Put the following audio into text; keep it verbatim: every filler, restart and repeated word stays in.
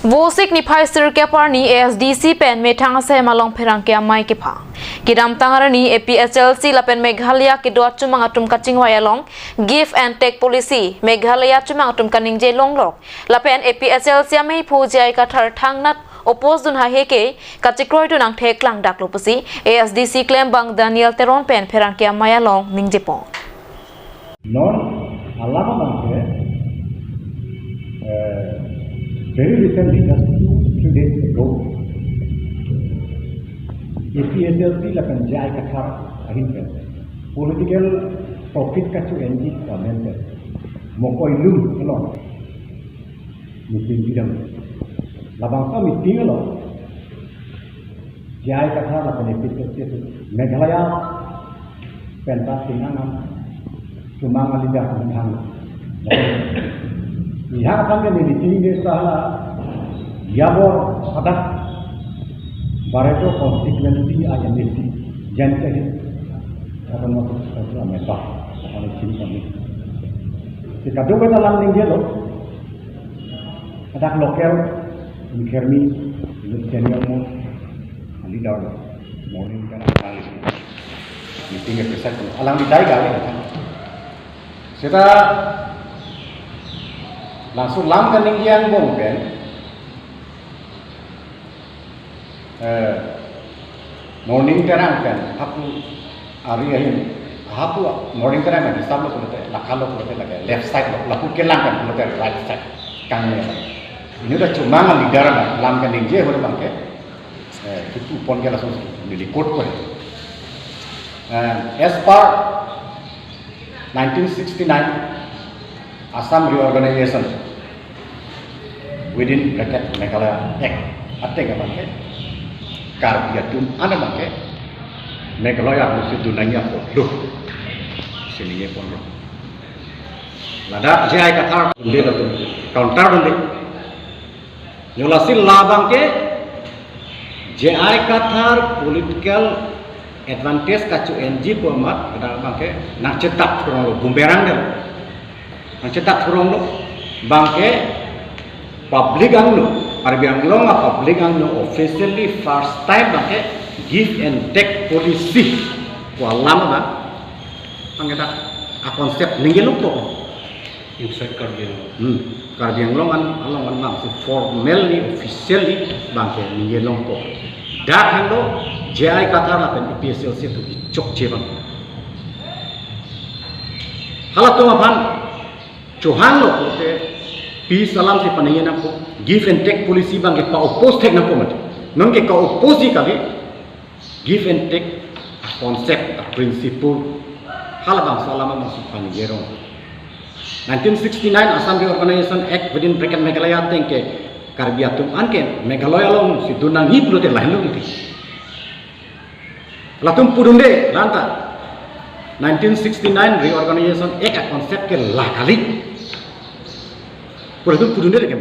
Vosik niphai sirkep arni A S D C pen methang asem along pherangke amei kepha. Kedamtang arni A P H L C lapen Meghalaya kedo achomang atum kachingvai along Give and Take Policy Meghalaya achomang atum kaningje longlok. Lapen A P H L C ameiphu J I Kathar thangnat oppose dun haihe ke kachekroidun angthek klangdaklo pusi A S D C klembang Daniel Teron pen pherangke amei along ningjepon. Non alam abangke, eh, very recently, just two, three days ago, A P H L C lapen J I Kathar ahin pen political profit kacho-enji amen pen Mokoilum along meeting pidam. Labangso meeting along J I Kathar lapen A P H L C Meghalaya pen ta tinang an chomang a-leader methang. Isi aphan ke neli meeting ke hala Yabor Sadak Barito constituency I M A C Jan Kahit Autonomous Council a-member. Kami chini kami. Si kadokave ta alam ningjelo. Hadak local, ingkermi, inut senior mo, leader lo. Morning kan alang meeting ke preside, alang di dai kali. Seta langsung lam kaningje angbong pen, eh, Morning Terang pen hapu ari ahin, hapu Morning Terang pen hisap lo pulote, lakha lo pulote lake left side lo, lapu kelang pen pulote right side. Kang ne. Inut ta chomang a-leader na lam kaningje hore abangke, eh, kipu pon ke langsung neli quote ko. Eh, as per nineteen sixty-nine Assam Reorganization, within bracket Meghalaya Act ateng abangke Karbi atum an abangke Meghalaya atum si dun nangji apotlo si ningjeponlo. Ladak J I Kathar dunde latum counter dunde. Yo lasi labangke J I Kathar political advantage kacho-enji pu amat, kadang abangke nangchetak thuronglo, boomerang delo. Nangchetak thuronglo, abangke public angno, Karbi Anglong a-public angno officially first time abangke give and take policy pu alam abang, abangke dak a-concept ningje longpo. Inside Karbi Anglong. Hmm. Karbi Anglong an, along an abang si formally, officially abangke ningje longpo. Dak hanglo J I Kathar lapen A P H L C atum kechokche abang. Halatum aphan chohanglo pulote peace alam si paningje nangpo, give and take policy abangke pa-oppose thek nangpo mati. Nonke ka-oppose ji kali, give and take a-concept, a-principle, halabangso alam abang si paningje rong. Nineteen sixty-nine Assam Reorganization Act within bracket Meghalaya ateng ke Karbi atum an ke Meghalaya along si dun nangji pulote lahenlo titi. Latum pudunde lanta nineteen sixty-nine Reorganization Act a-concept ke la kali. Pu latum pudunde ke.